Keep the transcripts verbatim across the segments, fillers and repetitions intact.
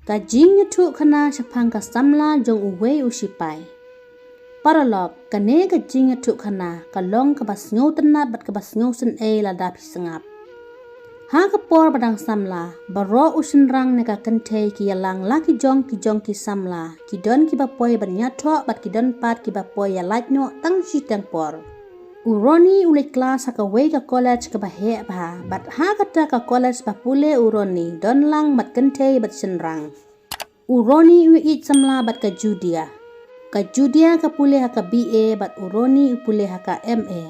Ka jingïathuhkhana shaphang ka samla jong uwei u shipai. Paralok, kane ka jingïathuhkhana ka long kaba sngewtynnat bad kaba sngewsynei lada phi sngap. Ha ka por ba dang samla, baroh u shynrang ne ka kynthei ki ïalang la ki jong ki jong ki samla, ki don kiba poi ban ïathoh bad ki don pat kiba poi ïalait noh tang shiteng por. U Ronnie u leit klas ha kawei ka college kaba heh bha, bad ha kata ka college ba pule u Ronnie don lang bad kynthei bad shynrang. U Ronnie u ïeit samla bad ka Judia. Ka Judia ka pule ha ka B A bad u Ronnie u pule ha ka M A.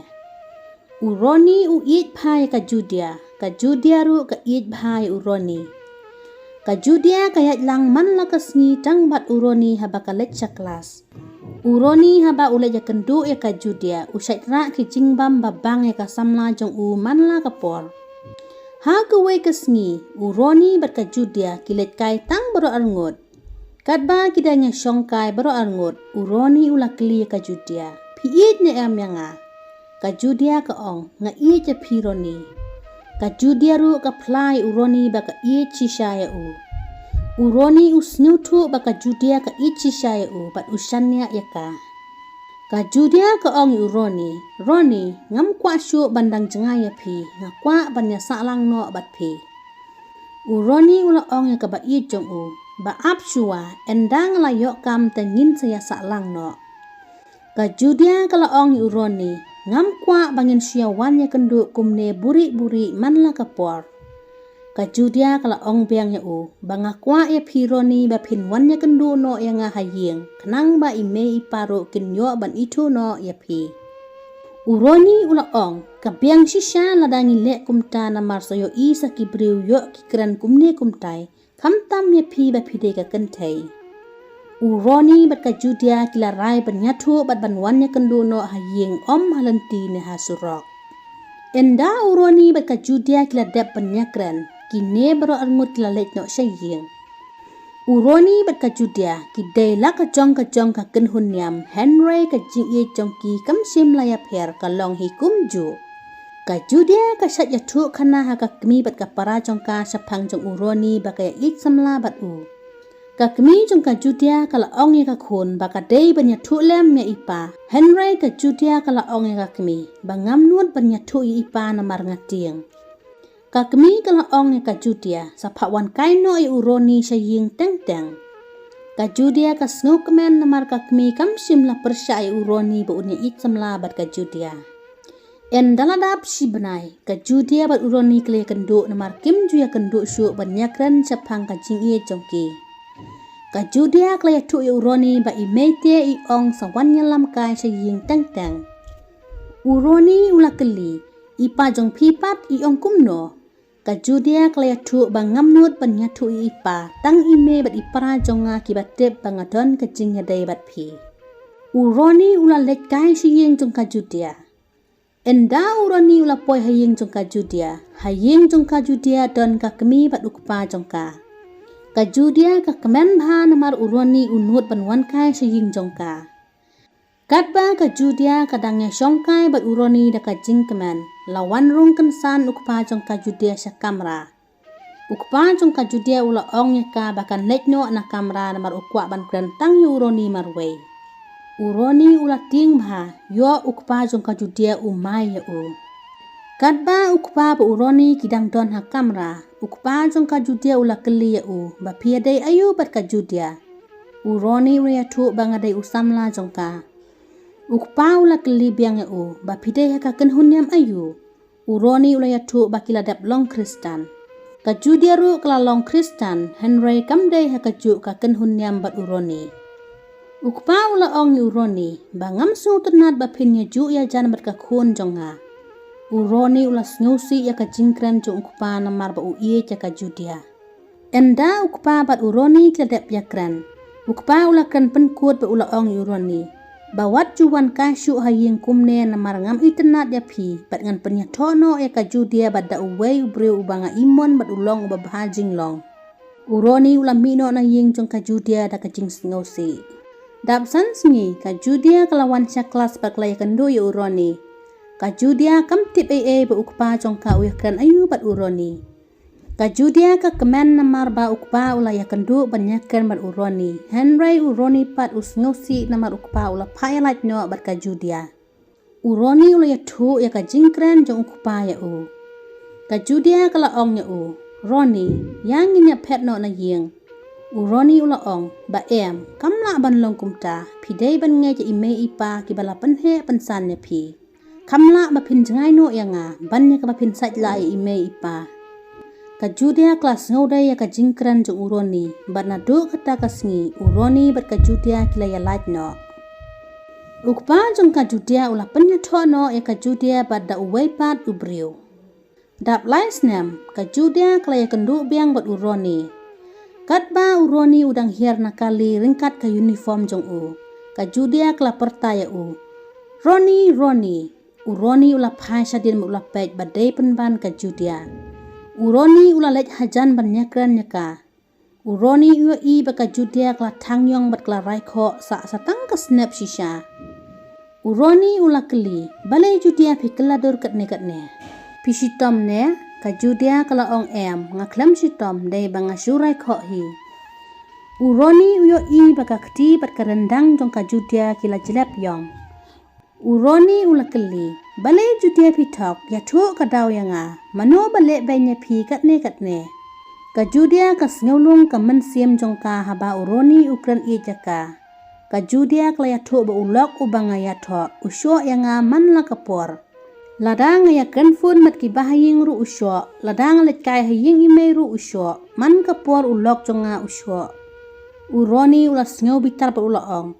U Ronnie u ïeit bha ïa ka Judia, ka Judia ruh ka ïeit bha ïa u Ronnie. Ka Judia ka ïaid lang man la ka sngi tang bad u Ronnie haba ka leit sha klas. U Ronnie haba u leit ïakynduh ïa ka Judia, u shait rah ki jingbam ba bang ïa ka samla jong u man la ka por. Ha kawei ka sngi, u Ronnie bad ka Judia ki leit kai tang baroh arngut. Katba ki dang ïashong kai baroh arngut, u Ronnie u la kylli ïa ka Judia, "Phi ïeit ne em ïa nga?" Ka Judia ka ong, "Nga ïeit ïa phi, Ronnie." Ka Judia ruh ka phla ïa u Ronnie ba ka ïeit shisha ïa u. U Ronnie u sngewthuh ba ka Judia ka ïeit shisha ïa u bad u shaniah ïa ka. Ka Judia ka ong ïa u Ronnie, "Ronnie, ngam kwah shuh ban dang jngai ïa phi, nga kwah ban ïasahlang noh bad phi." U Ronnie u la ong ïa kaba ïeit jong u, "Ba ap shuwa, ynda nga la ïoh kam te ngin sa ïasahlang noh." Ka Judia ka la ong ïa u Ronnie, "Ngam kwah ba ngin shu ïawan ïakynduh kumne buhrieh buhrieh man la ka por." Ka Judia ka la ong biang ïa u, "Ba nga kwah ïa phi, Ronnie, ba phin wan ïakynduh noh ïa nga ha ïing, khnang ba i mei i pa ruh kin ïoh ban ithuh noh ïa phi." U Ronnie u la ong, "Ka biang shisha lada ngi leh kumta, namar sa ïohi sa ki briew ïoh ki kren kumne kumtai, khamtam ïa phi ba phi dei ka kynthei." U Ronnie bad ka Judia ki la rai ban ïathuh bad ban wan ïakynduh noh ha ïing, ym ha lynti ne ha surok. Ynda u Ronnie bad ka Judia ki la dep ban ïakren, kine baroh arngut ki la leit noh sha ïing. U Ronnie bad ka Judia ki dei la ka jong ka jong ka kynhun niam, hynrei ka jingïeit jong ki kam shym la ïapher, ka long hi kumjuh. Ka Judia ka shait ïathuhkhana ha ka kmie bad ka para jong ka shaphang jong u Ronnie ba ka ïeit samla bad u. Ka kmie jong ka Judia ka la ong ïa ka khun ba ka dei ban ïathuh lem ïa i pa. Hynrei ka Judia ka la ong ïa ka kmie ba ngam nud ban ïathuh ïa i pa namar nga tieng. Ka kmie ka la ong ïa ka Judia, "Sa phah wan kai noh ïa u Ronnie sha ïing teng teng." Ka Judia ka sngewkmen namar ka kmie kam shym la pyrshah ïa u Ronnie ba un ïeit samla bad ka Judia. Ynda la dap shi bnai, ka Judia bad u Ronnie ki la ïakynduh namar kim ju ïakynduh shuh ban ïakren shaphang ka jingïeit jong ki. Ka Judia ka la ïathuh ïa u Ronnie ba i mei te i ong sa wan ïalam kai sha ïing teng teng. U Ronnie u la kylli, "I pa jong phi pat i ong kumno?" Ka Judia ka la ïathuh ba ngam nud ban ïathuh ïa i pa, tang i mei bad i para jong nga kiba tip ba nga don ka jingïadei bad phi. U Ronnie u la leit kai sha ïing jong ka Judia. Ynda u Ronnie u la poi ha ïing jong ka Judia, ha ïing jong ka Judia don ka kmie bad u kpa jong ka. Ka Judia ka kmen bha namar u Ronnie u nud ban wan kai sha ïing jong ka. Katba ka Judia ka dang ïashong kai bad u Ronnie da ka jingkmen, la wan rung kynsan u kpa jong ka Judia sha kamra. U kpa jong ka Judia u la ong ïa ka ba kan leit noh na kamra namar u kwah ban kren tang ïa u Ronnie marwei. U Ronnie u la tieng bha, ïoh u kpa jong ka Judia u mai ïa u. Katba u kpa bad u Ronnie ki dang don ha kamra, u kpa jong ka Judia u la kylli ïa u, "Ba phi ïadei aïu bad ka Judia?" U Ronnie u la ïathuh ba nga dei u samla jong ka. U kpa u la kylli biang ïa u, "Ba phi dei ha ka kynhun niam aïu?" U Ronnie u la ïathuh ba ki la dep long Khristan. Ka Judia ruh ka la long Khristan, hynrei kam dei ha kajuh ka kynhun niam bad u Ronnie. U kpa u la ong ïa u Ronnie, "Ba ngam sngewtynnat ba phin ïajuh ïajan bad ka khun jong nga." U Ronnie u la sngewsih ïa ka jingkren jong u kpa namar ba u ïeit ïa ka Judia. Ynda u kpa bad u Ronnie ki la dep ïakren, u kpa u la kren pynkut bad u la ong ïa u Ronnie, "Ba wat ju wan kai shuh ha ïing kumne namar ngam itynnat ïa phi, bad ngan pynïathoh noh ïa ka Judia bad da uwei u briew uba nga imon bad u long uba bha jinglong." U Ronnie u la mih noh na ïing jong ka Judia da ka jingsngewsih. Dap san sngi, ka Judia ka la wan sha klas bad ka la ïakynduh ïa u Ronnie. Ka Judia kam tip ei ei ba u kpa jong ka u ïakren aïu bad u Ronnie. Ka Judia ka kmen namar ba u kpa u la ïakynduh ban ïakren bad u Ronnie. Hynrei u Ronnie pat u sngewsih namar u kpa u la phah ïa lait noh bad ka Judia. U Ronnie u la ïathuh ïa ka jingkren jong u kpa ïa u. Ka Judia ka la ong ïa u, Ronnie, ïa ngin ïa phet noh na ïing. U Ronnie u la ong, ba em, kam lah ban long kumta, phi dei ban ngeit ïa i mei i pa kiba la pynheh pynsan ïa phi. Kam lah ba phin jngai noh ïa nga, ban ïa kaba phin sait lah ïa i mei i pa. Ka Judia ka la sngewdei ïa ka jingkren jong u Ronnie, bad naduh kata ka sngi, u Ronnie bad ka Judia ki la ïa lait noh. U kpa jong ka Judia u la pynïathoh noh ïa ka Judia bad da uwei pat u briew. Dap lai snem, ka Judia ka la ïakynduh biang bad u Ronnie. Katba u Ronnie u dang hiar na kali ryngkat ka uniform jong u, ka Judia ka la pyrta ïa u, Ronnie, Ronnie. U Ronnie u la phai shadien bad u la peit ba dei pynban ka Judia. U Ronnie u la leit hajan ban ïakren ïa ka. U Ronnie u ïohi ba ka Judia ka la thang ïong bad ka la rai khoh sa sa tang ka snep shisha. U Ronnie u la kylli, balei Judia phi kylla dur katne katne? Phi shitom ne? Ka Judia ka la ong em, nga khlem shitom dei ba nga shu rai khoh hi. U Ronnie u ïohi ba ka kti bad ka ryndang jong ka Judia ki la jlep ïong. U Ronnie u la kylli, balei Judia phi thok, ïathuh ka daw ïa nga, mano ba leh beiñ ïa phi katne katne? Ka Judia ka sngewlung ka mynsiem jong ka haba u Ronnie u kren ïeit ïa ka. Ka Judia ka la ïathuh ba u lok uba nga ïathoh, u shoh ïa nga man la ka por. Lada nga ïakren phone bad kiba ha ïing ruh u shoh, lada nga leit kai ha ïing i mei ruh u shoh, man ka por u lok jong nga u shoh. U Ronnie u la sngew bitar bad u la ong,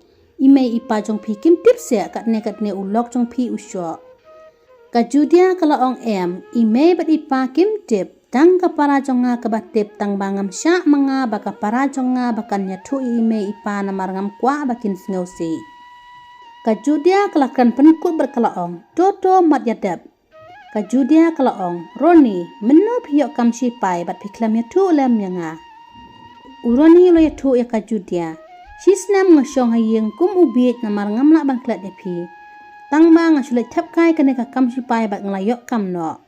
i mei i pa jong phi kim tip seh katne katne u lok jong phi u shoh. Ka Judia ka la ong em, i mei bad i pa kim tip, tang ka para jong nga kaba tip, tang ba ngam shah ma nga ba ka para jong nga ba kan ïathuh ïa i mei i pa namar ngam kwah ba kin sngewsih. Ka Judia ka la kren pynkut bad ka la ong, to to mat ïa dep. Ka Judia ka la ong, Ronnie, mynno phi ïoh kam shipai bad phi khlem ïathuh lem ïa nga? U Ronnie u la ïathuh ïa ka Judia, shi snem nga shong ha ïing kum u bieit namar ngam lah ban klet ïa phi. Tang ba nga shu leit thep kai kane ka kam shipai bad nga la ïoh kam noh.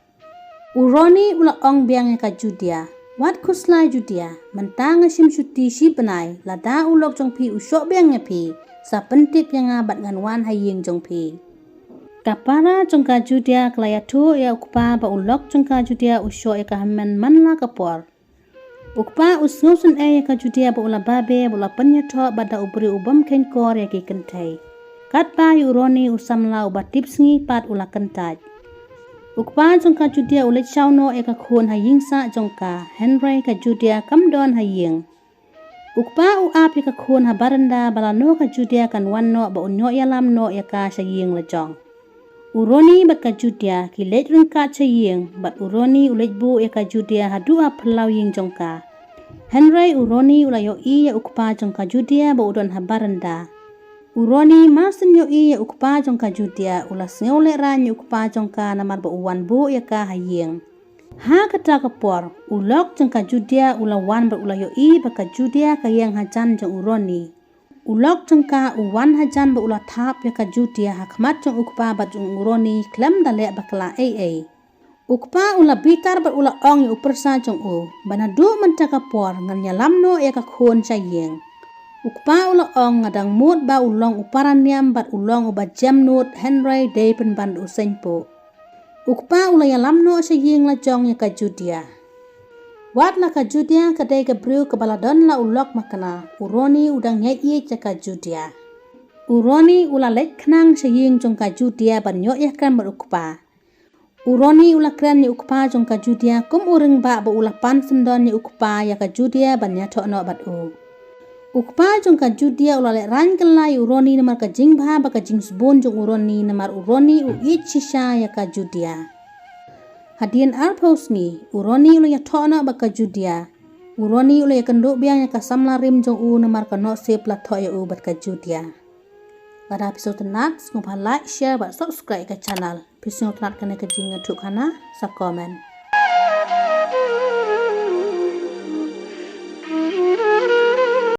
U Ronnie u la ong biang ïa ka Judia, wat khuslai Judia, mynta nga shim shuti shi bnai, lada u lok jong phi u shoh biang ïa phi, sa pyntip ïa nga bad ngan wan ha ïing jong phi. Ka para jong ka Judia ka la ïathuh ïa u kpa ba u lok jong ka Judia u shoh ïa ka hynmen man la ka por. U kpa u sngewsynei ïa ka Judia ba u la babe ba u la pynïathoh bad da u briew u bym kheiñ kor ïa ki kynthei. Katba ïa u Ronnie u samla uba tip sngi pat u la kyntait. U kpa jong ka Judia u leit shaw noh ïa ka khun ha ïing sah jong ka, hynrei ka Judia kam don ha ïing. U kpa u ap ïa ka khun ha baranda ba lano ka Judia kan wan noh ba un ïoh ïalam noh ïa ka sha ïing la jong. U Ronnie bad ka Judia ki leit ryngkat sha ïing bad u Ronnie u leit buh ïa ka Judia haduh ha phyllaw ïing jong ka. Hynrei u Ronnie u la ïohi ïa u kpa jong ka Judia ba u don ha baranda. U Ronnie mar syn ïohi ïa u kpa jong ka Judia u la sngew lehraiñ ïa u kpa jong ka namar ba u wan buh ïa ka ha ïing. Ha kata ka por, u lok jong ka Judia u la wan bad u la ïohi ba ka Judia ka ïeng hajan jong u Ronnie. U lok jong ka u wan hajan bad u la thap ïa ka Judia ha khmat jong u kpa bad jong u Ronnie khlem da leh bakla ei ei. U kpa u la bitar bad u la ong ïa u pyrsa jong u, ba naduh mynta ka por ngan ïalam noh ïa ka khun sha ïing. U kpa u la ong nga dang mut ba u long u para niam bad u long uba jem nud hynrei dei pynban da u seiñ puh. U kpa u la ïalam noh sha ïing la jong ïa ka Judia. Wat la ka Judia ka dei ka briew kaba la don la u lok makna, u Ronnie u dang ïaid ïeit ïa ka Judia. U Ronnie u la leit khnang sha ïing jong ka Judia ban ïoh ïakren bad u kpa. U Ronnie u la kren ïa u kpa jong ka Judia kum u rangbah ba u la pan syndon ïa u kpa ïa ka Judia ban ïathoh noh bad u. U kpa jong ka Judia u la lehraiñ kylla ïa u Ronnie namar ka jingbha bad ka jingsbun jong u Ronnie namar u Ronnie u ïeit shisha ïa ka Judia. Hadien arphew sngi, u Ronnie u la ïathoh noh bad ka Judia. U Ronnie u la ïakynduh biang ïa ka samla rim jong u namar ka Nohsip la thoh ïa u bad ka Judia. Lada phi sngewtynnat, sngewbha like, share bad subscribe ka channel. Phi sngewtynnat kane ka jingïathuhkhana, sa comment.